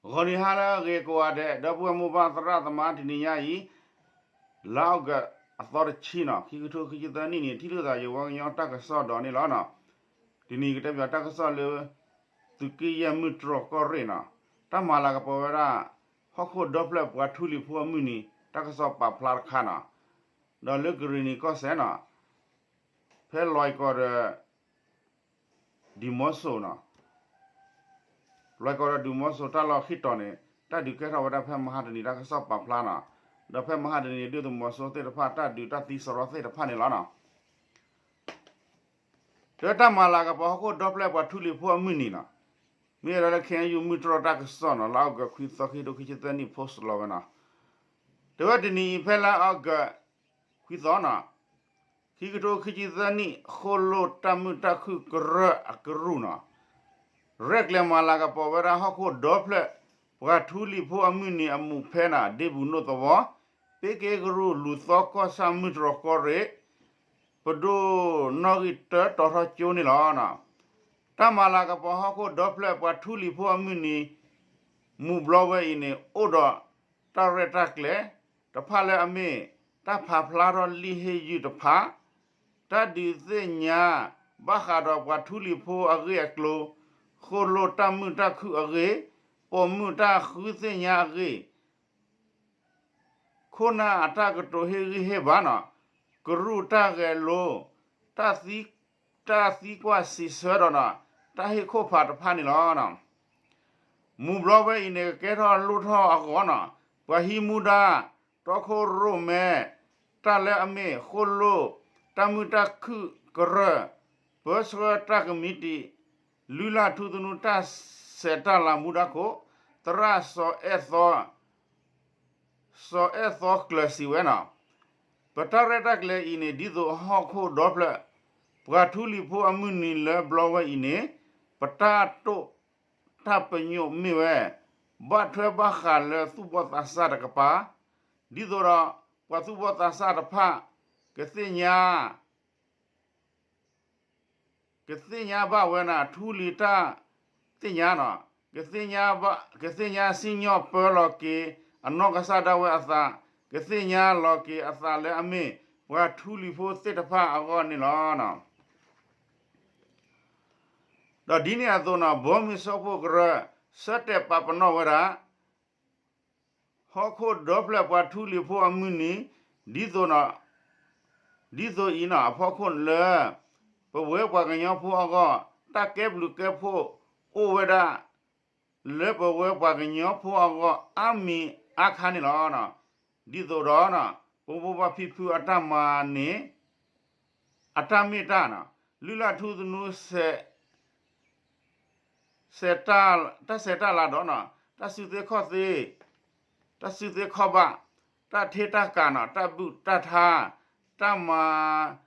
ဂီၤနံၤဟါလၢအဂ့ၤကိးဂၤဒဲး ဒီပုၢ်ဝဲၢ်မိၢ်ပၢ်သရၣ်သမါ တနံၤညါအံၤ လါအီကူးအသီတဆံနီၤ ခံကထိခံဆံသၢနံၣ်န့ၣ် ထံၣ်လိာ်သးယဝဲကညီတၢ်ကစီၣ်ဒီးန့ၣ်လီၤ. တနံၤကတဲပၠးတၢ်ကစီၣ်လၢ သုးက့ယဲၢ်မုၢ်တြီၢ်ကီၢ်ရ့ၣ်နီၤ တၢ်မၤလၤကပီၤဝဲဒၣ် ဟီၣ်ခိၣ်ဒီဖျၢၣ်ပှၤထူလံၤဖိအမုၢ်နံၤ တၢ်ကစီၣ်ပာ်ဖျါတခါနီၤ ဒီးလၢကရ့ၣ်နံၤကီၢ်စဲၣ်နီၤ ဖဲလွဲၢ်ကီၢ်ဒီး ဒံၣ်မီစိၤနီၤ လွဲၢ်ကီၢ်ဒီးဒံၣ်မီစိၤ တၢ်လီၢ်ခံတီၤန့ၣ် တၢ်ဒုးကဲထီၣ်ဝဲဒၣ်ဖဲမဟါတနံၤ တၢ်ကစီၣ်ပာ်ဖျါနီၤ ဒီးဖဲမဟါတနံၤ ဒုၣ်ဒါသုးမီၤစိရိၤသ့ၣ်တဖၣ် တၢ်ဒုးတၢ်သံစရီသ့ၣ်တဖၣ်န့ၣ်လီၤနီၤ. ဒီးတၢ်မၤလၤကပီၤဟီၣ်ခိၣ်ဒီဖျၢၣ်ပှၤထူလံၤဖိအမုၢ်နံၤနီၤ မ့ၢ်ဝဲဒၣ်လၢ ခ့ၣ်အဲၣ်ယူၣ် မုၢ်တြီၢ်တၢ်ကစီၣ်နီၤ လါအီကူးခွံသီ ခံကထိခံဆံသၢနံၣ် post လီၤဝဲနီၤ တဲဝဲတနံၤအံၤဖဲလါအီကူး ခွံသီနီၤ ခံကထိခံဆံသၢနံၣ် ဃိၣ်လိၣ်တၢ်မုာ်တၢ်ခုၣ်ကရၢၢ်အကရူၢ်နီၤ ရဲၣ်ကျဲၤမၤလၤကပီၤဝဲဒၣ်ဟီၣ်ခိၣ်ဒီဖျၢၣ် ပှၤထူလံၤဖိအမုၢ်နံၤအမူးဖဲနီၤ ဒ့ပူၤနိၣ်သဝီ ပ့က့ကရူၢ် လူၢ်သီကီၢ်ဆၣ် မုၢ်တြီၢ်ကီၢ်ရ့ၣ် ပဒိၣ်နီၣ်ဂံၢ်တၢတီၤထီကၠိန့ၣ်လီၤ. တၢ်မၤလၤကပီၤဟီၣ်ခိၣ်ဒီဖျၢၣ်ပှၤထူလံၤဖိအမုၢ်နံၤ မူးဘျီဝဲအံၤန့ၣ် အိၣ်ဒီးတၢ်ရဲၣ်တၢ်ကျဲၤတဖၣ်လၢအမ့ၢ် တၢ်ဖးဖျါထီၣ်လံာ်ဟ့ၣ်ယုၢ်တဖၣ် တၢ်ဒုးသ့ၣ်ညါ ဘၣ်ဃးဒီးပှၤထူလံၤဖိအဂ့ၢ်အကျိၤ, ဃိၣ်လိၣ်တၢ်မုာ်တၢ်ခုၣ်အဂ့ၢ်, ပိာ်မုၣ်တၢ်ဃုသ့ၣ်ညါအဂ့ၢ်, ခိၣ်နၢ်အတၢ်ကတိၤဟ့ၣ်ဂံၢ်ဟ့ၣ်ဘါနီၤ, ကရူၢ်တၢ်ဂဲၤလိ, တၢ်သံ, တၢ်သံကွၢ်စံးဆၢဒီးနီၤ, တၢ်ဟ့ၣ်ခိၣ်ဖးတဖၣ်န့ၣ်လီၤ. မူးဘျီဝဲအံၤန့ၣ် ကကဲထီၣ်လိၣ်ထီၣ်အဂီၢ်နီၤ, ပှၤဟံးမူဒါ တီခိၣ်ရိၣ်မဲ တၢ်လၢအမ့ၢ် ဃိၣ်လိၣ် တၢ်မုာ်တၢ်ခုၣ်ကရၢၢ် ပၢဆှၢတၢ်ကမံးတံာ် လုၢ်လၢ်ထူသနူတၢ်ဆဲးတၢ်လၤမူဒါခိၣ် သရၣ် စီၤအဲၣ်သီကျၢၤစံးဝဲနီၤ, ပတၢ်ရဲၣ်တၢ်ကျဲၤအံၤန့ၣ် ဒ်သိးဟီၣ်ခိၣ်ဒီဖျၢၣ် ပှၤထူလံၤဖိအမုၢ်နံၤလၢဘျီဝဲအံၤန့ၣ် ပတၢ်တိာ်တၢ်ပညိၣ်မ့ၢ်ဝဲ ဘၣ်ထွဲဘၣ်ဃးလၢသူၣ်ဘီၣ်သးစၢ်တကပၤ, ဒ်သိးဒီး ပှၤသူၣ်ဘီၣ်သးစၢ်တဖၣ် ကသ့ၣ်ညါ ကသ့ၣ်ညါဘၣ်ဝဲန့ၣ် ထူလံၤတၢ်သ့ၣ်ညါနီၤ, ကသ့ၣ်ညါဘၣ် ကသ့ၣ်ညါစံၣ်ညီၣ်ပၢလီၤက့ၤ အနီၢ်ကစၢ်ဒၣ်ဝဲအသး, ကသ့ၣ်ညါလီၤက့ၤအသးလၢအမ့ၢ် ပှၤထူလံၤဖိသ့ၣ်တဖၣ်အဂီၢ်န့ၣ်လီၤ. ဒီးဒ်န့ၣ်အသိးနီၤ ဘီမုၢ်စၢဖှိၣ်ကရၢ ဆၢတဲာ်ပာ်ပနီၣ်ဝဲဒၣ် ဟီၣ်ခိၣ်ဒီဖျၢၣ်ပှၤထူလံၤဖိအမုၢ်နံၤ ဒ်သိး ဒ်သိးအံၤနီၤ အဖီခိၣ်လၢ ပဝဲပှၤကညီဖိအဂီၢ် တၢ်ကဲဘျုးကဲဖှိၣ်အိၣ်ဝဲဒၣ် လၢပဝဲပှၤကညီဖိအဂီၢ် အါမံၤအါခါန့ၣ်လီၤ. ဒ်သိးဒီး ပမိၢ်ပၢ်ဖံဖုအတၢ်မၤန့ၣ် အတၢ်မ့ၢ်တၢ်နီၤ လုၢ်လၢ်ထူသနူ ဆဲး တၢ်ဆဲးတၢ်လၤဒီးနီၤ တၢ်စုသ့ခီၣ်သ့, တၢ်စုသ့ခီၣ်ဘၣ်, တၢ်ထ့တၢ်ကးနီၤ တၢ်ဘူၣ်တၢ်ထါ, တၢ်မၤ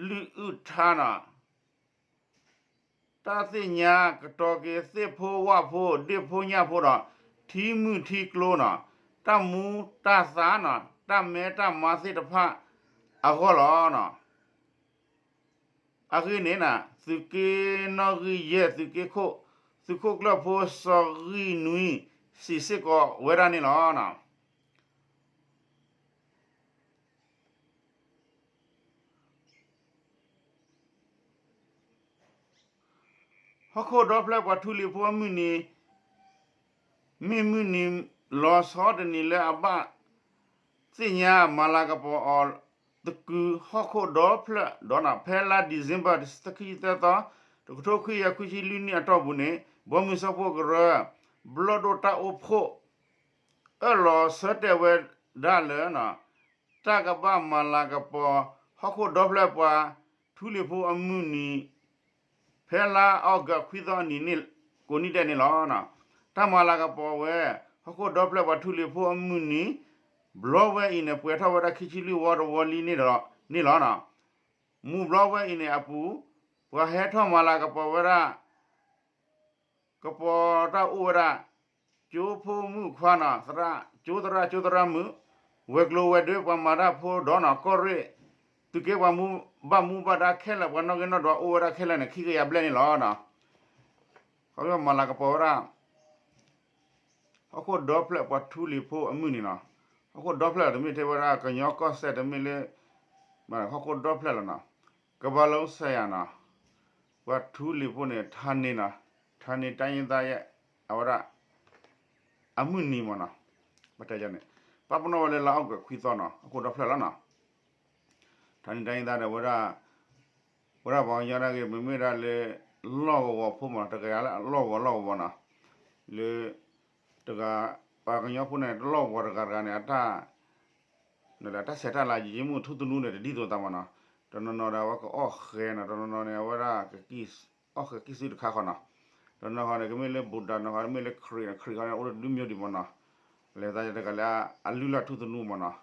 လုၢ်အုၣ်ထါနီၤ တၢ်သ့ၣ်ညါကတီၤက့ၤသ့ၣ်ဖိဝၣ်ဖိ ဒ့ၣ်ဖိညၣ်ဖိဒီး ထံမုၢ်ထံကျိနီၤ တၢ်မူတၢ်သါနီၤ တၢ်မဲတၢ်မါသ့ၣ်တဖၣ်အဂီၢ်လီၤ. အဂ့ၢ်န့ၣ် သုးက့နီၣ်ဂံၢ်ယဲၢ် သုးက့ခိၣ် သုးခိၣ်ကျၢၢ်ဖိစီၤဂံၢ်နွံ စံးစ့ၢ်ကီးဝဲဒၣ်န့ၣ်လီၤ. ဟီၣ်ခိၣ်ဒီဖျၢၣ်ပှၤထူလံၤဖိအမုၢ်နံၤ မ့ၢ်မုၢ်နံၤလီၤဆီတနံၤလၢအဘၣ်သ့ၣ်ညါမၤလၤကပီၤအီၤ သကုၤဟီၣ်ခိၣ်ဒီဖျၢၣ်ဒီးနီၤ ဖဲလါ December တဆံသၢသီ တကထိခွံကယၤခွံဆံလွံၢ်နံၣ်အတီၢ်ပူၤန့ၣ် ဘီမုၢ်စၢဖှိၣ်ကရၢ ဘျီၣ်ဒိၣ်တၢ်အိၣ်ဖှိၣ် အၢၣ်လီၤဆၢတဲာ်ဝဲဒၣ်လၢ တၢ်ကဘၣ်မၤလၤကပီၤ ဟီၣ်ခိၣ်ဒီဖျၢၣ်ပှၤထူလံၤဖိအမုၢ်နံၤ ဖဲလါအီကူးခွံသီအနံၤန့ၣ် ကိးနံၣ်ဒဲးန့ၣ်လီၤ. တၢ်မၤလၤကပီၤဝဲ ဟီၣ်ခိၣ်ဒီဖျၢၣ်ပှၤထူလံၤဖိအမုၢ်နံၤ ဘျီဝဲအံၤန့ၣ် ပှဲၤထီၣ်ဝဲဒၣ်ခံဆံလွံၢ်ဝီတဝီလံန့ၣ်လီၤ. မူးဘျီဝဲအံၤန့ၣ်အပူၤ ပှၤဟဲထီၣ်မၤလၤကပီၤဝဲဒၣ် ကပီၤတၢ်အိၣ်ဝဲဒၣ် ကၠိဖိမုၣ်ခွါနီၤ သရၣ် ကၠိသရၣ် ကၠိသရၣ်မုၣ် ဝဲၤကျိၤဝဲၤဒ့ပှၤမၤတၢ်ဖိဒီးနီၤ ကီၢ်ရ့ၣ် သုးက့ပှၤမူဘၣ်မူဘၣ်ဒါခဲလၢာ် ပှၤနီၣ်ဂံၢ်နီၣ်ဒွးအိၣ်ဝဲဒၣ်ခဲလၢာ်န့ၣ် ခံကယၤဘျဲၣ်န့ၣ်လီၤ. ခီဖျိမၤလၤကပီၤဝဲဒၣ် ဟီၣ်ခိၣ်ဒီဖျၢၣ်ပှၤထူလံၤဖိအမုၢ်နံၤနီၤ, ဟီၣ်ခိၣ်ဒီဖျၢၣ်တမ့ၢ်ထဲဝဲဒၣ်ကညီကီၢ်စဲၣ်တမ့ၢ်လၢ ဟီၣ်ခိၣ်ဒီဖျၢၣ်လီၤနီၤ, ကဘၣ်လီၤစဲယၤနီၤ, ပှၤထူလံၤဖိန့ၣ် ထါန့ၢ်နီၤ, ထါန့ၢ်တၢ်ယ့ၢ်သးယဲၢ် အဝဲဒၣ် အမုၢ်နံၤမ့ၢ်နီၤ, ပတဲန့ၣ် ပာ်ပနီၣ်ဝဲလၢလါအီကူးခွံသီနီၤ, ဟီၣ်ခိၣ်ဒီဖျၢၣ်လီၤနီၤ, ထါန့ၢ်တၢ်ယ့ၢ်သးဒီးဝဲဒၣ် ဝဲဒၣ်ပှၤကညီဒၣ်ဂ့ၤ မ့မ့ၢ်ဒၣ်လၢ လီၢ်ကဝီၤဖိမ့ၢ်နီၤ, တကယၤလၢအလီၢ်ကဝီၤလီၢ်ကဝီၤနီၤ, လၢ တဂၤ ပှၤကညီဖိန့ၣ် တလီၢ်ကဝီၤတဂၤတဂၤန့ၣ် အတၢ် တၢ်ဆဲးတၢ်လၤယံာ်ယံာ်မုၢ်ထူသနူန့ၣ် တဒ်သိးသးမ့ၢ်နီၤ, တနီၤနီၤဒီးအဝဲကအီၣ်ဃဲနီၤ, တနီၤနီၤန့ၣ် အဝဲဒၣ် အီၣ်ဃဲကံၢ်စုတခါဃီနီၤ, တနီၤဃီန့ၣ် ကမ့ၢ်လၢဘူးဒၤနီၤ, ဃီမ့ၢ်လၢခရံာ်နီၤ, ခရံာ်ဃီန့ၣ် အိၣ်တဒုမ့ၢ်ဒံးမ့ၢ်နီၤ, လဲၤသးတဂၤလၢအလုၢ်လၢ်ထူသနူမ့ၢ်နီၤ,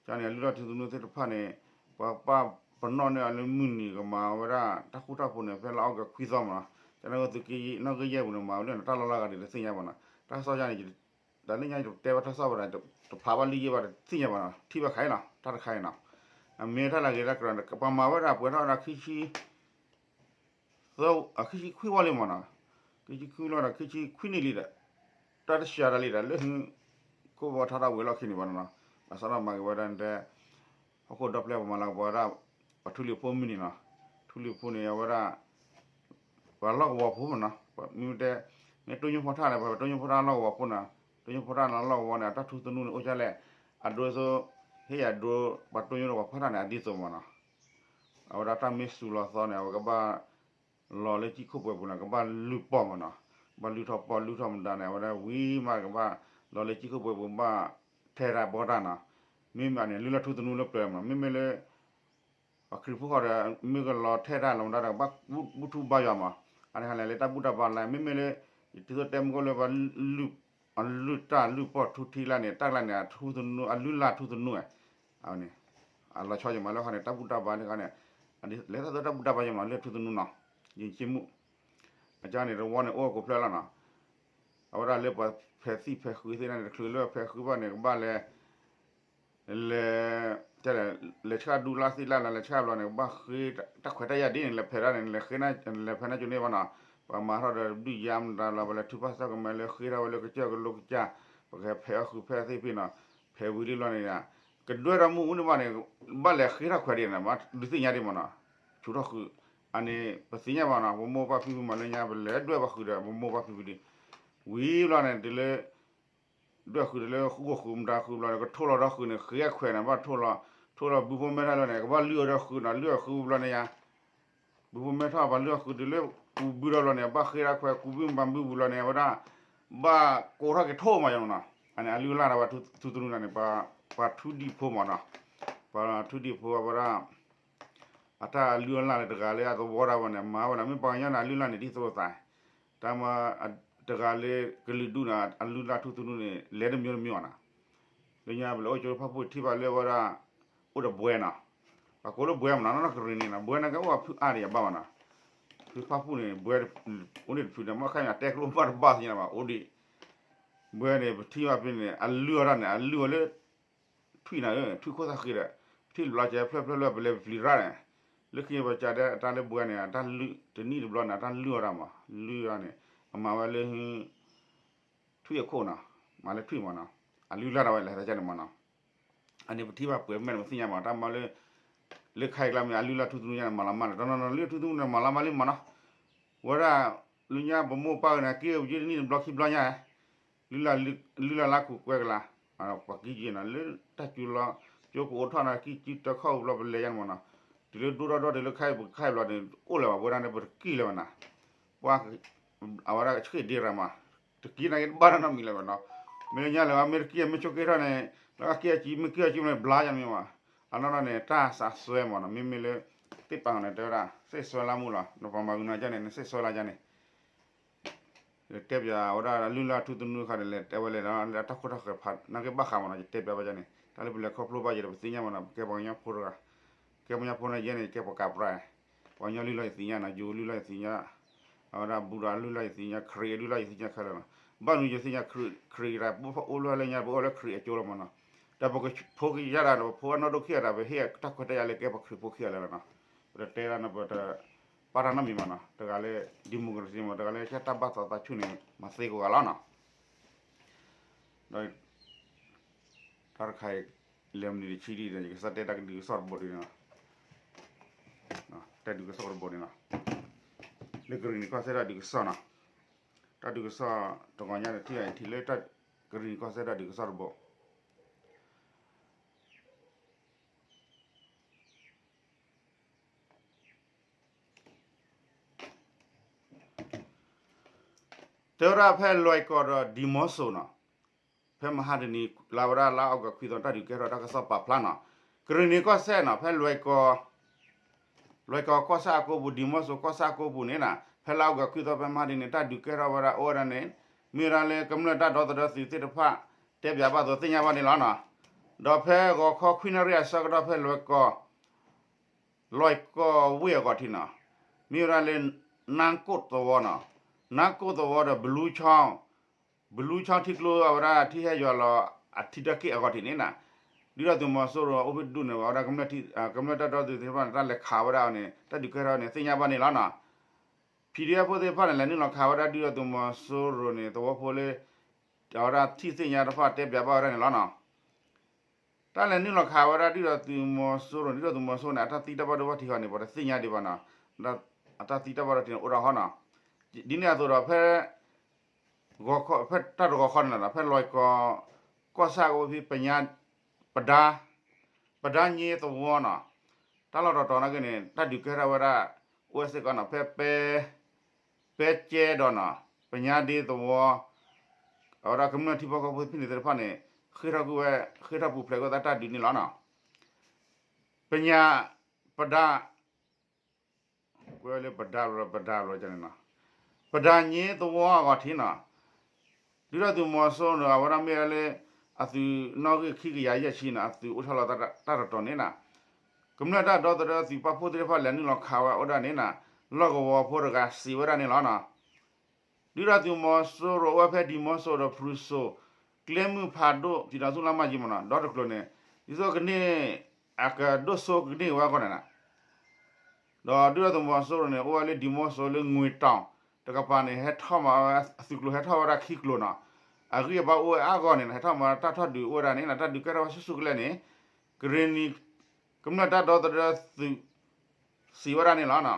ကန့ၣ် အလုၢ်လၢ်ထူသနူသ့ၣ်တဖၣ်န့ၣ် ပှၤပာ်ပနီၣ်န့ၢ်အီၤလၢမုၢ်နံၤကမၤဝဲဒၣ် တၢ်ဃူတၢ်ဖိးန့ၣ် ဖဲလါအီကူးခွံသီမ့ၢ်နီၤ, ကန့ၣ်ဂ့ၤသုးက့ယဲၢ် နီၣ်ဂံၢ်ယဲၢ်ပူၤန့ၣ် မၤဝဲလၢတၢ်လီၢ်လၢ်ဂၤဒ်တသ့ၣ်ညါဘၣ်နီၤ, တၢ်ကစီၣ်ယါန့ၣ် တၢ်လၢညါယတတဲဘၣ်တၢ်ကစီၣ်ဘၣ်ဒီး တဖျါဘၣ်လုၢ်ယဲၢ်ဘၣ်တသ့ၣ်ညါဘၣ်နီၤ, ထံၣ်ဘၣ်ခါအံၤနီၤ, တၢ်တခါအံၤနီၤ, အမ့ၢ်တၢ်လၢအဂ့ၤတၢ်ကြၢး ပှၤမၤဝဲဒၣ်ပှဲၤထီၣ်ဝဲဒၣ်ခံဆံ သၢ အခံဆံခွံဝီလံမ့ၢ်နီၤ, ခံဆံခွံလီၤဒီး ခံဆံခွံနံၣ်လံဒီး တၢ်တဆှးတၢ်လံဒီး လၢ ခိၣ်ဘီထါတၢ်ဝဲၤလီၢ်ခံန့ၣ်ဘၣ်နီၤ, ဘၣ်ဆၣ်ဒီးမၤက့ၤဝဲဒၣ်တဲ ဟီၣ်ခိၣ်ဒီဖျၢၣ်ပှၤမၤလၤကပီၤဝဲဒၣ် ပှၤထူလံၤဖိမုၢ်နံၤနီၤ, ထူလံၤဖိန့ၣ် အဝဲဒၣ် ပှၤလီၢ်ကဝီၤဖိမ့ၢ်နီၤ, မ့မ့ၢ်တဲ မ့ၢ်တိၢ်ညိၣ်ဖီထၣ်လဲၣ် ပှၤတိၢ်ညိၣ်ဖီထၣ်လီၢ်ကဝီၤဖိနီၤ, တိၢ်ညိၣ်ဖီထၣ်လီၢ်ကဝီၤန့ၣ် အတၢ်ထူသနူန့ၣ်အိၣ်ဒ်လဲၣ်, အဒိသိး ဟ့ၣ်ယၤဒိ ပှၤတိၢ်ညိၣ်ဒီးပှၤဖီၣ်တၢ်န့ၣ် အဒ်သိးမ့ၢ်နီၤ အဝဲဒၣ်တၢ်မ့ၢ်စူၤလီၤသီန့ၣ် အဝဲကဘၣ် လီၤလၢကံၢ်ခိၣ်ပှဲၤပူၤန့ၣ် ကဘၣ်လုၢ်ပီၢ်မ့ၢ်နီၤ, ကဘၣ်လုၢ်ထီၣ်ပီၢ်လုၢ်ထီၣ်မတၤန့ၣ် အဝဲဒၣ်ဝံၤမးကဘၣ် လီၤလၢကံၢ်ခိၣ်ပှဲၤပူၤဘၣ် ထဲတၢ်ဘီတၢ်နီၤ, မ့မ့ၢ်န့ၣ် လုၢ်လၢ်ထူသနူလၢပျၢၤမ့ၢ်နီၤ, မ့မ့ၢ်လၢ ပှၤခရံာ်ဖိဃီဒီး မ့ၢ်ကလီၤထဲတၢ်လီၤမတၤဒီး ကဘၣ်ဘူၣ်ထူဘါယွၤမး, အန့ၣ်ဟီန့ၣ် လၢတၢ်ဘူၣ်တၢ်ဘါလၢ မ့မ့ၢ်လၢ ယတုၤသိးတဲမုၢ်ကီၢ်လၢပှၤ အလုၢ်တၢ်လုၢ်ပီၢ်ထူထံလၢန့ၣ် တၢ်ကျါန့ၣ် အထူသနူ အလုၢ်လၢ်ထူသနူဧါ, အန့ၣ် အလီၤဆီယမးလၢဃီန့ၣ် တၢ်ဘူၣ်တၢ်ဘါန့ၣ်ဃီန့ၣ် လဲၤတၢ်သိးတၢ်ဘူၣ်တၢ်ဘါယမး လၢထူသနူနီၤ, ယံာ်က့မုၣ် အကန့ၣ် တဝီန့ၣ် အိၣ်အကိးဖျၢၣ်လီၤနီၤ, အဝဲဒၣ်လၢပှၤဖဲးသံၣ်ဖဲးဃုသ့ၣ်န့ၣ် တချုးလၢဖဲးဃုဘၣ်န့ၣ် ကဘၣ်လဲၤ လဲၤ လဲၤဆှၣ်ဒူလၢသံၣ်လၢ်လၢ လဲၤဆှၣ်ဘျီန့ၣ် ကဘၣ်ဃ့တၢ်ခွဲးတၢ်ယာ်ဒ်န့ၣ် လဲၤဖဲးဒၣ်န့ၣ် လဲၤဃ့ လဲၤဖဲးန့ၣ်ကၠိန့ၣ်ဘၣ်နီၤ, ပှၤမၤထီၣ်ဒီးဒုၣ်ယါမတၤလီၤ ပလဲၤထုးဖၣ်သီၣ်ကမဲလၢဃ့ထီၣ်ဝဲလၢကစၢၢ်ကလိကစၢ်, ပကဖဲးအီၣ်ဃုာ်ဖဲးသ့ၣ်ဖ့ၣ်နီၤ, ဖဲးဝံၤလံဘျီန့ၣ် ကဒွဲၣ်ထီၣ်မုၢ်အူန့ၣ်ဘၣ်န့ၣ် ဘၣ်လဲၤဃ့ထီၣ်ခွဲးဒ်န့ၣ် ဒုးသ့ၣ်ညါဒ်မးနီၤ, ဆူးထီၣ်ဃုာ်, အန့ၣ် ပသ့ၣ်ညါဘၣ်နီၤ ပမိၢ်ပၢ်ဖံဖုမၤလၢညါ ပလဲၤဒွဲၣ်ပှၤဃုာ်ဒီး ပမိၢ်ပၢ်ဖံဖုဒ်, ဝံၤဘျီန့ၣ် တုၤလၢ ဒွဲၣ်ဃုာ်တလၢဃိၣ်ဃုာ်မတၤဃုာ်ဘျီန့ၣ် ကထိၣ်လီၤဒီးဃုာ်န့ၣ် ဃ့အခွဲးန့ၣ် ဘၣ်ထိၣ်လီၤ, ထိၣ်လီၤဘုဖိမဲထီၣ်လီၤန့ၣ် ကဘၣ်လုၢ်အီၤဒီးဃုာ်နီၤ လုၢ်အီၤဃုာ်ဘျီန့ၣ်ယါ, ဘုဖိမဲထီၣ် ပှၤလုၢ်အီၤဃုာ်တုၤလၢကူးဘုထီၣ်ဘျီန့ၣ် ဘၣ်ဃ့ထီၣ်ခွဲး ကူးဘုမၤဘုပူၤဘျီန့ၣ် အဝဲဒၣ် ဘၣ်ကိးထီၣ်က့ၤထိၣ်မးယါနီၤ, အန့ၣ် အလုၢ်အလၢ်ဒီးပှၤထူသနူန့ၣ် ပှၤထူဒံဖိမးနီၤ, ပှၤထူဒံဖိအဝဲဒၣ် အတၢ်လုၢ်အလၢ်လၢတဂၤလၢအသဝီတၢ်ဘၣ်န့ၣ် မၤဝဲလီၤ မ့ၢ်ပှၤကညီန့ၣ် အလုၢ်အလၢ်န့ၣ် ဒ်သိးသး, တၢ်မၤ တဂၤလၢကလုာ်ဒူၣ်န့ၣ် အလုၢ်အလၢ်ထူသနူန့ၣ် လဲၤတမံၤတမံၤအီၤနီၤ, လၢညါပလဲၤအိၣ်ကၠိဖၣ်ပူၣ်ထံၣ်ဘၣ်လၢအဝဲဒၣ် အိၣ်ဒီးဘှဲနီၤ, ပှၤကိးလၢဘှဲမနီၤ နီၢ်နီၢ်ကရံၣ်န့ၣ်နီၤ ဘှဲန့ၣ်ကအိၣ်အဖုအါဒံးအဘၣ်မနီၤ, ဖုဖၣ်ပူၣ်န့ၣ် ဘှဲ အိၣ်ဒံးတဖုန့ၣ် မ့ၢ်ခါန့ၣ် အတဲကျိဘၣ်တဘၣ်သ့ၣ်ညါဘၣ် အိၣ်ဒံး, ဘှဲန့ၣ် ပထံၣ်ဘၣ်ဖဲန့ၣ် အလုၢ်အီၤဒၣ်န့ၣ် အလုၢ်အီၤလၢ ထွံၣ်နၤဧၢ ထွံၣ်ခိၣ်သၣ်ဃ့ဒီး ပထံၣ်တဘျီကဲဖျၢၣ်ဖျၢၣ်လၢပလဲၤပပျံၤရၣ်န့ၣ်, လၢခံပကးဒဲးတၢ်လၢဘှဲန့ၣ် အတၢ်လုၢ်တနံၣ်တဘျီန့ၣ် အတၢ်လုၢ်အီၤဒၣ်မး လုၢ်အီၤန့ၣ် အမၤဝဲလၢ ထွံၣ်အခိၣ်နီၤ, မၤလၢထွံၣ်မးနီၤ, အလုၢ်လၢ်ဒၣ်ဝဲလဲၤသးကန့ၣ်မးနီၤ, အန့ၣ်ပထံၣ်ဘၣ်ပှဲၤမဲာ်န့ၣ် ပသ့ၣ်ညါမး တၢ်မၤလၢ လၢခါအံၤကျါမ့ၢ် အလုၢ်လၢ်ထူသနူညါန့ၣ် မၤလီၤမၢ်န့ၣ် တနီၤနီၤ လုၢ်လၢ်ထူသနူန့ၣ် မၤလီၤမၢ်လံမးနီၤ, ဝဲဒၣ် လၢညါပမိၢ်ပၢ်န့ၣ် က့ၤယုၢ်တနံၣ်တဘျီခံဘျီညါ လုၢ်လၢ်လါကူးကွဲကလါ, ပှၤကံၢ်က့ၤနီၤ လၢတၢ်စူၤလီၤ ကၠိကအိးထီၣ်နီၤ ကံၢ်ကံၢ်တၢ်ခီၣ်ဘျီပလဲၤယါန့ၣ်မးနီၤ, တုၤလၢဒိၣ်ထီၣ်ဒီတၢ်လၢခါအံၤပခါအံၤဘျီန့ၣ် အိၣ်လၢၤဘၣ် ဝဲဒၣ်န့ၣ်ပတကံၢ်လၢၤဘၣ်နီၤ, ပှၤ အဝဲဒၣ်ဆ့ၣ်ဒ့ရၤမး, တကံၢ်နာ်က့တဘၣ်နီတမံၤလၢၤဘၣ်နီၤ, မ့ၢ်လၢညါလၢၤဘၣ် မ့ၢ်တကံၢ်မ့ၢ်ဆိးက့ထီၣ်န့ၣ် လၢအကံၢ်အစံးမ့ၢ်ကံၢ်အစံးမ့ၢ်ဘျါယါန့ၣ်မး, အနီၢ်နီၢ်န့ၣ် တၢ်စးစွဲမးနီၤ မ့မ့ၢ်လၢ သ့ၣ်ပာ်န့ၣ် တဲဝဲဒၣ် စ့ၢ်စွဲလၢမူလီၤ နပှၤမၤဂုာ်နၤကန့ၣ် နစ့ၢ်စွဲလၢကန့ၣ် တဲပၠးဝဲဒၣ်လုၢ်လၢ်ထူသနူတခါန့ၣ် လဲၤတဲဝဲလဲၣ်လၢတၢ်ခိၣ်တၢ်ဃၢၤဖးနာ်က့ဘၣ်ဃးမးနီၤ ယတဲပၠးဘၣ်ကန့ၣ် တၢ်လၢပလဲၤခီဖျိဘၣ်ယဲဒီးပသ့ၣ်ညါမးနီၤ ပကဲပှၤကညီဖိတဂၤ ကဲပှၤကညီဖိန့ၣ်ယဲန့ၣ် ကဲပှၤကးပြၢ် ပှၤကညီလုၢ်လီၢ်ယသ့ၣ်ညါနီၤ ယိၤလုၢ်လီၢ်ယသ့ၣ်ညါ အဝဲဒၣ်ဘူၣ်ဒီးလုၢ်လီၢ်ယသ့ၣ်ညါ ခရံာ်အလုၢ်လီၢ်ယသ့ၣ်ညါခဲလၢာ်လီၤ, ဘၣ်မနုၤယသ့ၣ်ညါခရံာ်တၢ် ပအိၣ်လၢဟဲလၢညါ ပအိၣ်လၢခရံာ်အကၠိလီၤမးနီၤ, တၢ်ပကဖိကယါတၢ် ပဖိအနီၢ်ဒိၣ်ခံဂၤတၢ် ပဟ့ၣ်တၢ်ခွဲးတၢ်ယာ်လၢကဲပှၤခရံာ်ဖိခံဂၤလၢာ်လီၤနီၤ, ပတတဲဒၣ်နီၤ ပတပာ်တၢ်နီတမံၤမးနီၤ တဂၤလၢ democracy မး တဂၤလၢကဲတၢ်ဘၣ်သးသးဆူၣ်န့ၣ် မၤသ့ကိးဂၤလီၤနီၤ ပ ဒီး တၢ်တခါအံၤ လဲၤမနုၤတဆံဒ်ဒီး ယကစၢ်တဲတၢ်ကဒုးကစီၣ်တဘိဒ်န့ၣ်လီၤ. တၢ်ဒုးကစီၣ်တဘိန့ၣ်လီၤ. လၢကရံၣ်နံၤကီၢ်စဲၣ်တၢ်ဒုးကစီၣ်နီၤ. တၢ်ဒုးကစီၣ်တဂီၤညါန့ၣ် ထံၣ်အထံၣ်လၢ ကရံၣ်နံၤကီၢ်စဲၣ်တၢ်ဒုးကစီၣ်တဘိ တဲဝဲဒၣ်ဖဲလွဲၢ်ကီၢ်ဒီးဒံၤမီစိၤနီၤ, ဖဲမဟါတနံၤ လၢဝဲဒၣ်လါအီကူးခွံသီ တၢ်ဒုးကဲထီၣ်တၢ်ကစီၣ်ပာ်ဖျါနီၤ, ကရံၣ်နံၤကီၢ်စဲၣ်နီၤ ဖဲလွဲၢ်ကီၢ် လွဲၢ်ကီၢ်ကီၢ်ဆၣ်အကိပူၤ ဒံၤမီစိၤကီၢ်ဆၣ်အကိပူၤန့ၣ်နီၤ ဖဲလါအီကူးခွံသီ ဖဲမဟါတနံၤန့ၣ် တၢ်ဒုးကဲထီၣ်ဝဲဒၣ်အိၣ်ဝဲဒၣ်န့ၣ် မ့ၢ်ဝဲဒၣ်လၢကမျၢၢ်တၢ်ဒီသဒၢသုးသ့ၣ်တဖၣ် တဲပၠးဘၣ်သိးသ့ၣ်ညါဘၣ်န့ၣ်လီၤနီၤ. ဒီးဖဲဂီၤခီခွံနၣ်ရံၣ်အဆၢကတီၢ် ဖဲလွဲၢ်ကီၢ် လွဲၢ်ကီၢ်ဝ့ၢ်အဂီၢ်ထံးနီၤ, မ့ၢ်ဝဲဒၣ်လၢ နါကိၣ်သဝီနီၤ, နါကိၣ်သဝီဒီး ဘလူးချီ ဘလူးချီထံကျိအဝဲဒၣ်ထံဟဲယွၤလီၤအထံတက့ၢ်အဂီၢ်ထံးန့ၣ်နီၤ, ဒုၣ်ဒါသုးမီၤစိရိၤအိၣ်ဖဲဒူၣ်န့ၣ် ဝဲဒၣ် ကမျၢၢ်တၢ်ဒီသဒၢသုးသ့ၣ်တဖၣ်န့ၣ် တၢ်လဲၤခးဝဲဒၣ်အီၤန့ၣ် တၢ်ဒုးကဲထီၣ်န့ၣ် သ့ၣ်ညါဘၣ်န့ၣ်လီၤနီၤ. ဖံးဒ့ၣ်ဖိသ့ၣ်တဖၣ်န့ၣ် လဲၤနုာ်လီၤခးဝဲဒၣ်ဒုၣ်ဒါသုးမီၤစိရိၤန့ၣ် သဝီဖိလၢ အဝဲဒၣ်ထံၣ်သ့ၣ်ညါတဖၣ်တဲပၠးဘၣ်ဝဲဒၣ်န့ၣ်လီၤနီၤ. တၢ်လဲၤနုာ်လီၤခးဝဲဒၣ်ဒုၣ်ဒါသုးမီၤစိရိၤန့ၣ် ဒုၣ်ဒါသုးမီၤစိရိၤန့ၣ် အတၢ်သံတၢ်ဘၣ်ဒိဘၣ်ထံးဃီန့ၣ် ပှၤတသ့ၣ်ညါဒံးဘၣ်နီၤ, အတၢ်သံတၢ်ဘၣ်ဒိထံးန့ၣ်အိၣ်ဒၣ်ဃီနီၤ. ဒ်န့ၣ်အသိးဒီး ဖဲ ဖဲတၢ်တဂီၤခီန့ၣ်လီၤနီၤ ဖဲလွဲၢ်ကီၢ် ကီၢ်ဆၣ်ကအိၣ်ဖဲ ပဒါ ပဒါည့သဝီနီၤ, တၢ်လီၢ်တတီၤနာ်က့န့ၣ် တၢ်ဒုးကဲထီၣ်ဝဲဒၣ် အိၣ်ဝဲစ့ၢ်ကီးနီၤ ဖဲ ပဲ ပဲကဲဒီးနီၤ ပညါဒ့သဝီ အဝဲဒၣ်ကမျၢၢ်ထံဖိကီၢ်ဖိဖဲန့ၣ်သ့ၣ်တဖၣ်န့ၣ် ဃ့ၢ်ထီၣ်ကွံာ်ဝဲ ဃ့ၢ်ထီၣ်ပူၤဖျဲးကွံာ်သးတၢ်ဒုးန့ၣ်လီၤနီၤ. ပညါ ပဒါ ကွဲးဝဲလၢပဒါဘျီ ပဒါဘျီန့ၣ်နီၤ, ပဒါည့သဝီအဂီၢ်ထံးနီၤ, ဒုၣ်ဒါသုးမီၤစိရိၤန့ၣ် အဝဲဒၣ်မ့ၢ်ဝဲလၢ အသုးနီၣ်ဂံၢ်ခံကယၤယဲၢ်ဆံနီၤ အသုးအိၣ်ထီၣ်လီၤတၢ်တတီၤန့ၣ်နီၤ, ကမျၢၢ်တၢ်ဒီသဒၢသုးပာ်ဖှိၣ်သ့ၣ်တဖၣ်လဲၤနုာ်လီၤခးဝဲအိၣ်ဒၣ်န့ၣ်နီၤ, လီၢ်ကဝီၤဖိတဂၤစံးဝဲဒၣ်န့ၣ်လီၤနီၤ. ဒုၣ်ဒါသုးမီၤစိရိၤအိၣ်ဝဲဖဲဒံၤမီစိၤဒီးဖရူစိၤ ကျဲမုၢ်ဖးဒိၣ် ဖံးတီၤသူၣ်လါမၢ်ကၠံမ့ၢ်နီၤ ဒီတကျိၤန့ၣ် ဒ်သိးကန့ၢ် အကဒိၣ်စိကန့ၢ်ဝဲအဂီၢ်န့ၣ်နီၤ, ဒီးဒုၣ်ဒါသုးမီၤစိရိၤန့ၣ် အိၣ်ဝဲလၢဒံၤမီစိၤလၢငွေတောင် တကပၤန့ၣ် ဟဲထီၣ်မၤဝဲ အသုးကျိၤဟဲထီၣ်ဝဲဒၣ်ခံကျိၤနီၤ, အဂံၢ်အဘါအိၣ်ဝဲအါဂီၢ်န့ၣ် ဟဲထီၣ်မၤတၢ်ထီၣ်ဒုးအိၣ်ဝဲဒၣ်န့ၣ်နီၤ, တၢ်ဒုးကဲထီၣ်ဝဲဆူၣ်ဆူၣ်ကလဲာ်န့ၣ် ကရ့ၣ်နံၤ ကမျၢၢ်တၢ်ဒီသဒၢသုး စံးဝဲဒၣ်န့ၣ်လီၤနီၤ.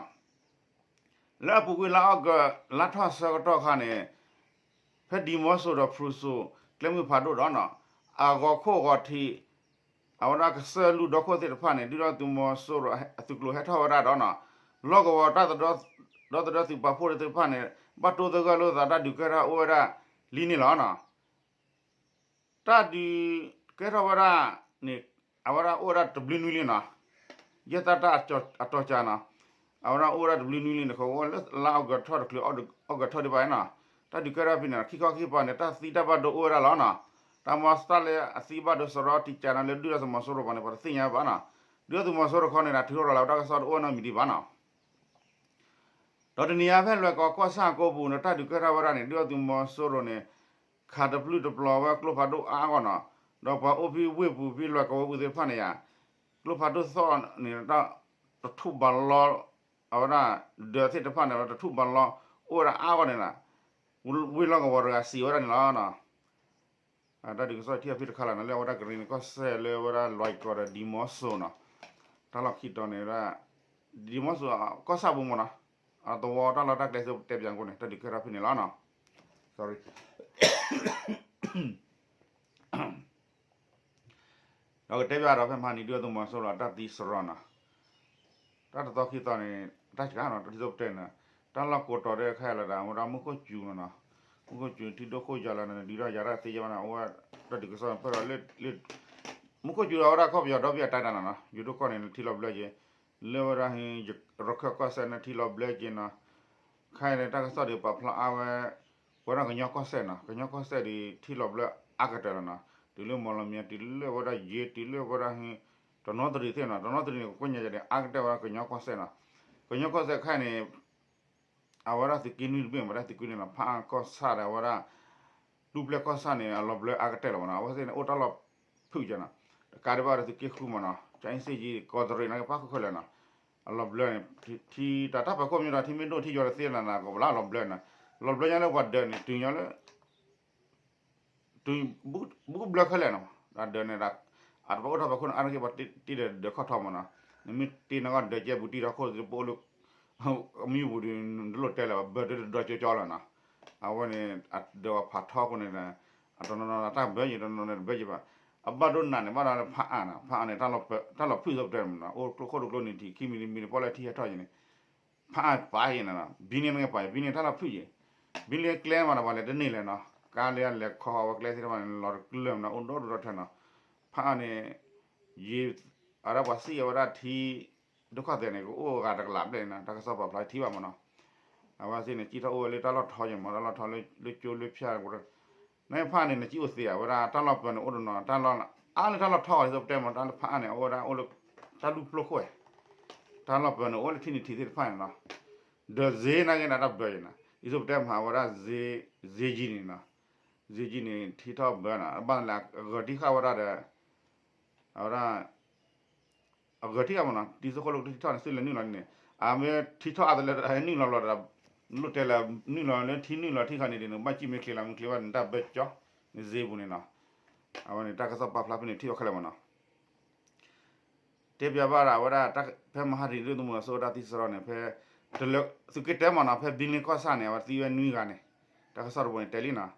လၢအပူၤကွံာ်လါအီကူး လါထီၣ်အဆၢကတီၢ်ခါန့ၣ် ဖဲဒံၤမီစိၤဒီးဖရူစိၤ ကျဲမုၢ်ဖးဒိၣ်ဒီးနီၤ အဂီၤခိၣ်ဂီၤထံး အဝဲဒၣ်ကစၢၢ်လူၢ်ဒီခိၣ်သ့ၣ်တဖၣ်န့ၣ် ဒုၣ်ဒါသုးမီၤစိရိၤအသုးကျိၤဟဲထီၣ်ဝဲဒၣ်ဒီးနီၤ လီၢ်ကဝီၤတၢ်ဒီသဒၢသုးပာ်ဖှိၣ်သ့ၣ်တဖၣ်န့ၣ် ဘၣ်တိသဂၢၢ်လိာ်သးတၢ်ဒုးကဲထီၣ်အိၣ်ဝဲဒၣ်လံန့ၣ်လီၤနီၤ. တၢ်ဒုးကဲထီၣ်ဝဲဒၣ်န့ၣ် အဝဲဒၣ်အိၣ်ဝဲဒၣ်တဘျုးနွံလံနီၤ, ယဲၢ်သၢ်တၢ်အတီၤစှၤနီၤ, အဝဲဒၣ်အိၣ်ဝဲဒၣ်တဘျုးနွံလံန့ၣ် ခီအိၣ်လၢလါအီကူးထီၣ်တချုးအီကူးထီၣ်ဒံးဘၣ်နီၤ, တၢ်ဒုးကဲထီၣ်ဖဲန့ၣ် ခံခီခံကပၤန့ၣ် တၢ်သံတၢ်ဘၣ်ဒိအိၣ်ဝဲဒၣ်လီၤနီၤ, တၢ်မၤစၢၤလၢအသံဘၣ်ဒိစရီတံၢ်ကၢ်နီၤ လၢဒုၣ်ဒါသုးမီၤစိရိၤပှၤန့ၣ် ပှၤတသ့ၣ်ညါဘၣ်နီၤ, ဒုၣ်ဒါသုးမီၤစိရိၤခီန့ၣ် ထုးထီၣ်လီၤဝဲတၢ်ကစီၣ်တအိၣ်နီတမံၤဒံးဘၣ်နီၤ. ဒီးတနံၤအံၤဖဲလွဲၢ်ကီၢ်ကီၢ်ဆၣ်အကိပူၤန့ၣ် တၢ်ဒုးကဲထီၣ်ဝဲဒၣ်န့ၣ် ဒုၣ်ဒါသုးမီၤစိရိၤန့ၣ် ခးတပျုာ်တပျီၤဝဲကျိဖးဒိၣ်အါအါဂီၢ်နီၤ, ဒီးပှၤအိၣ်ဖဲဝ့ၢ်ပူၤဖဲလွဲၢ်ကီၢ်ဝ့ၢ်ပူၤသ့ၣ်တဖၣ်န့ၣ်ယါ, ကျိဖးဒိၣ်သီၣ်န့ၣ် တၢ်တထူၣ်ဘၣ်လီ, အဝဲဒၣ် ဒၢးသ့ၣ်တဖၣ်န့ၣ် တထူၣ်ဘၣ်လီ အိၣ်ဝဲဒၣ်အါဂီၢ်န့ၣ်နီၤ, ဝ့ၢ်လီၢ်ကဝီၤတဂၤစံးဝဲဒၣ်န့ၣ်လီၤ. တၢ်ဒုးကစီၣ်ထံၣ်အဖံးတခါလီၤနီၤ လၢအဝဲဒၣ်ကရ့ၣ်နံၤကီၢ်စဲၣ်လၢအဝဲဒၣ်လွဲၢ်ကီၢ်ဒီးဒံၤမီစိၤနီၤ, တၢ်လီၢ်ခံတီၤန့ၣ်ဝဲဒၣ် ဒံၤမီစိၤ ကီၢ်ဆၣ်ပူၤမ့ၢ်နီၤ, အသဝီတၢ်လီၢ်တၢ်ကျဲစ့တဲပၠးကိန့ၣ် တၢ်ဒုးကဲထီၣ်ဖဲန့ၣ်လီၤနီၤ. ဒီးကတဲပၠးဒီးဖဲမဟါနံၤဒုၣ်ဒါသုးမီၤစိရိၤအတၢ်သံစရီနီၤ, တၢ်တသီခံသီန့ၣ် တၢ်စှၤနီၤ တၢ်ထံၣ်သိးပတဲန့ၣ်, တၢ်လီၢ်ကိးတီၤဒၣ်ခဲလၢာ်ဒၣ် အဝဲဒၣ်မူခိၣ်စူၤနီၤ, မူခိၣ်စူၤထံဒိၣ်ခိၣ်ယၤလီၤန့ၣ် ဒုးထီၣ်ယၤတၢ်သ့ယဲဘၣ်နီၤ, အဝဲတၢ်ဒုးကစီၣ်ဖဲလီၤလၢ မူခိၣ်စူၤအဝဲဒၣ်ကီၢ်ပယီၤဒီဘ့ၣ်အတၢ်ဒၣ်နီၤနီၤ, ယိၤဒိၣ်ကီၢ်န့ၣ်ထံလီၤဘျၢက့ၤ, လၢဝဲဒၣ်ဟ့ ရခၢၣ်ကီၢ်စဲၣ်န့ၣ်ထံလီၤဘျၢက့ၤနီၤ, ခဲအံၤန့ၣ် တၢ်ကစီၣ်ဒုးပာ်ဖျါအါဝဲ ဝဲဒၣ်ကညီကီၢ်စဲၣ်နီၤ, ကညီကီၢ်စဲၣ်ဒုးထံလီၤဘျၢအါကတၢၢ်လီၤနီၤ, တုၤလၢမီၢ်လမၠဲၤ တုၤလၢဝဲဒၣ်ယ့ တုၤလၢဝဲဒၣ်ဟ့ တနီသရံၣ်သ့ၣ်နီၤ, တနီသရံၣ်န့ၣ် ကကိညါယၤဒၣ်အါကတၢၢ်ဝဲဒၣ်ကညီကီၢ်စဲၣ်နီၤ, ကညီကီၢ်စဲၣ်ခဲအံၤန့ၣ် အဝဲဒၣ်သုးက့နွံတဘ့ၣ်မ့ၢ်ဒၣ်သုးက့နွံနီၤ, ဖးအါကီၢ်ဆၣ်ဒီးအဝဲဒၣ် ဒူပျဲၢ်ကီၢ်ဆၣ်န့ၣ် အလီၤဘျၢအါကတၢၢ်လီၤမ့ၢ်နီၤ, အဝဲသ့ၣ်န့ၣ်အိၣ်တၢ်လီၢ်ဖုၣ်ကနီၤ, တကးဒံးဘၣ်ဒီးသုးက့ဃုမ့ၢ်နီၤ, ကၠဲအ့စ့ၣ်ကၠံ ကီးတရံးန့ၣ် ကပၣ်ဃုာ်ခဲလၢာ်နီၤ, အလီၤဘျၢန့ၣ် ထံတၢ်တၢ်ဖးခိၣ်မ့ၢ်ဒီးထံမ့ၢ်ဒိၣ်ထံယွၤတသ့နီၤနီၤ ကဘၣ်လၢအလီၤဘျၢနီၤ, လီၤဘျၢညါလၢပှၤဒၢးန့ၣ် တုၤညီလၢ ပ တုၤ ဘူးကဘျၢခဲလၢာ်နီၤ, ဒီးဒၢးန့ၣ်ဒီး အတပာ်အိၣ်ထီၣ်ဖဲခိၣ်န့ၣ် အါတက့ၢ်ပှၤတ့ဒီးဒၢးခီၣ်ထီမးနီၤ, နမ့ၢ်တ့နဂီၢ်ဒၢးကဲဘူးတံၢ်ထီၣ်ခိၣ်သ့ၣ်တဖၣ်အိၣ်လၢ မံပူၤဒီး နတလိၣ်တဲလၢၤဘၣ် ဘၢတၢ်တဒီကၠီကၠီလီၤနီၤ, အဝဲန့ၣ် အဒၢးဝဲဖးထီခိၣ်န့ၣ်ဒီး အတနီၤနီၤတၢ်ဘၢယံၤ တနီၤနီၤတဘၢယံၤဘၣ်, အဘၣ်ဒိနးန့ၣ် ဘၣ်ဒီးဖးအါနီၤ ဖးအါန့ၣ် တၢ်လီၤဖုၣ်သိးပတဲမးနီၤ အိၣ်ကျိခိၣ်တကျိန့ၣ်ထံး ခံမံၤတမံၤန့ၣ် ပီၣ်လဲၣ်ထံဟဲထီၣ်ယံၤန့ၣ် ဖးအါပာ်ယံၤနီၤ ဘံန့ၣ်နကပာ် ဘံန့ၣ်တၢ်လီၤဖုၣ်ယံၤ, ဘံန့ၣ်ကျဲမးဒီးပှၤလဲၤတန့ၢ်လဲၣ်နီၤ ကါလၢအလဲၤခီအဝဲကျဲသ့ၣ်တဖၣ်န့ၣ် လီၤတကျၢၢ်မးနီၤ အိၣ်ဒီဒူၣ်ဒီထၢနီၤ, ဖးအါန့ၣ် ယံၤ အဝဲဒၣ်ပှၤစံၣ်အဝဲဒၣ်ထံ ဒိၣ်ခီၣ်သဲးန့ၣ် ကအိၣ်ဂၤတကလးဘျဲၣ်နီၤ တၢ်ကစီၣ်ပာ်ဖျါထံဘၣ်မးနီၤ, အဝဲသ့ၣ်န့ၣ် စံၣ်ထီၣ်အိၣ်ဝဲလၢတၢ်လီၣ်ထီယံၤမး တၢ်လီၣ်ထီလၢကၠိလၢဖၠၣ် နဖးန့ၣ် နစံၣ်အိၣ်သ့ဧါ အဝဲဒၣ်တၢ်လီၢ်ပၢၤန့ၣ် အိၣ်တနီၤ တၢ်လီၢ်အါလၢတၢ်လီၢ်ထီအီၤ ဒ်သိးပတဲမး တၢ်လၢဖးအါန့ၣ် အဝဲဒၣ်အိၣ်လၢ တၢ်လူၢ်ပျိခိၣ်ဝဲ တၢ်လီၢ်ပၢၤန့ၣ် အိၣ်လၢထံနံၤထံးသ့ၣ်တဖၣ်န့ၣ်နီၤ, ဒီးစ့နာ်က့န့ၣ် တၢ်ဘၢယံၤနီၤ ဒ်သိးပတဲမး အဝဲဒၣ် စ့ယံၤန့ၣ်နီၤ, စ့ယံၤန့ၣ် ထံထီၣ်ဘၢနီၤ ဘၣ်လၢအဂၢၤထံဃာ်ဝဲဒၣ်ဒီး အဝဲဒၣ် အဂၢၤထံၣ်အါမးနီၤ တံၤသကိးလိာ်ကထံထီၣ်န့ၣ် သုလဲၤနုာ်လီၤန့ၣ် အမ့ၢ်ထံထီၣ်အါတလၢ နုာ်လီၤလီၤဒီး လိၣ်တဲလၢ နုာ်လီၤလၢထံနုာ်လီၤထံခါန့ၣ်ဒ်န့ၣ် ဘၣ်စံၣ်မ့ၢ်ချ့လီၤမ့ၢ်ချ့ဘၣ်န့ၣ် တၢ်ဘၢကၠီ နစ့ပူၤန့ၣ်နီၤ, အဝဲန့ၣ် တၢ်ကစီၣ်ပာ်ဖျါဖဲန့ၣ်ထံၣ်အီၤခဲလၢာ်မးနီၤ တဲပၠးဘၣ်ဒီးအဝဲဒၣ် ဖဲမဟါတနံၤဒုၣ်ဒါသုးမီၤစိရိၤတၢ်သံစရီန့ၣ် ဖဲ တလၢ သုးက့တၢမးနီၤ ဖဲဘံလ့ကီၢ်ဆၣ်န့ၣ် အဝဲသံဝဲနွံဂၤန့ၣ် တၢ်ကစီၣ်တဘိန့ၣ်တဲလံနီၤ,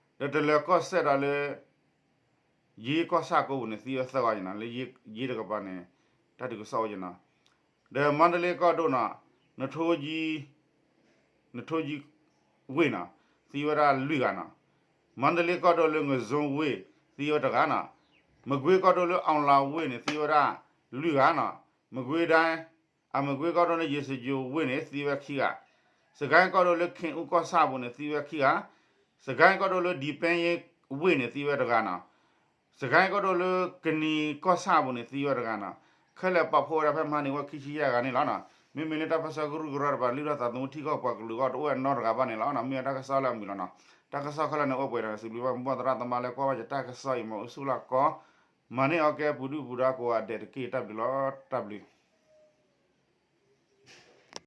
ဒီးတလၢကီၢ်စဲၣ်ဒီးလၢ ယ့ကီၢ်ဆၣ်ကိးပူၤန့ၣ် သံဝဲသၢဂၤယနီၤ လၢယ့တကပၤန့ၣ် တၢ်ဒုးကစီၣ်အိၣ်ယနီၤ, ဒီးမါတလ့ကီၢ်ဒိၣ်နီၤ နထိ နထိယံဝ့ၢ်နီၤ သံဝဲဒၣ်လွံၢ်ဂၤနီၤ, မါတလ့ကီၢ်ဒိၣ်လၢငစိဝ့ၢ် သံဝဲတဂၤနီၤ, မကွ့ကီၢ်ဒိၣ်လၢအီလၤဝ့ၢ်န့ၣ် သံဝဲဒၣ်လွံၢ်ဂၤနီၤ, မကွ့ဒၣ် အမကွ့ကီၢ်ဒိၣ်လၢယ့စယိၤဝ့ၢ်န့ၣ် သံဝဲခံဂၤ, စကဲကီၢ်ဒိၣ်လၢခ့အူကီၢ်ဆၣ်ပူၤန့ၣ် သံဝဲခံဂၤ, စကဲကီၢ်ဒိၣ်လၢဒံပဲယ့ဝ့ၢ်န့ၣ် သံဝဲတဂၤနီၤ စကဲကီၢ်ဒိၣ်လၢကနံၤကီၢ်ဆၣ်ပူၤန့ၣ် သံဝဲတဂၤနီၤ, ခဲလၢာ်ပာ်ဖှိၣ်ဝဲဒၣ်ဖဲမဟါန့ၣ် အိၣ်ခံဆံယဲၢ်ဂၤန့ၣ်လီၤနီၤ, မ့မ့ၢ်လၢတၢ်ပၢဆှၢကရူၢ်ကရၢတဖၣ် လုၢ်ထီၣ်သးသမူထံကီၢ်ပှၤကလုာ်အဂီၢ် တအိၣ်ဝဲနီတဂၤဘၣ်န့ၣ်လီၤနီၤ, မ့ၢ်ဝဲတၢ်ကစီၣ်လၢအမုာ်လီၤနီၤ, တၢ်ကစီၣ်ခဲလၢာ်န့ၣ်အိၣ်ပှဲၤဒီး စံးဘျုးဘၣ်မိၢ်ပၢ်သရၣ်သမါလၢကွၢ်ဘၣ်ယတၢ်ကစီၣ်အံၤ မ်အုၣ်ဆူၣ်လၢကီ မၤန့ၢ်အီၣ်ကဲပူၤဒုၣ်ပူၤဒါကိးဂၤဒဲးတက့ၢ် တၢ်ဘျုးလီၤ တၢ်ဘျုး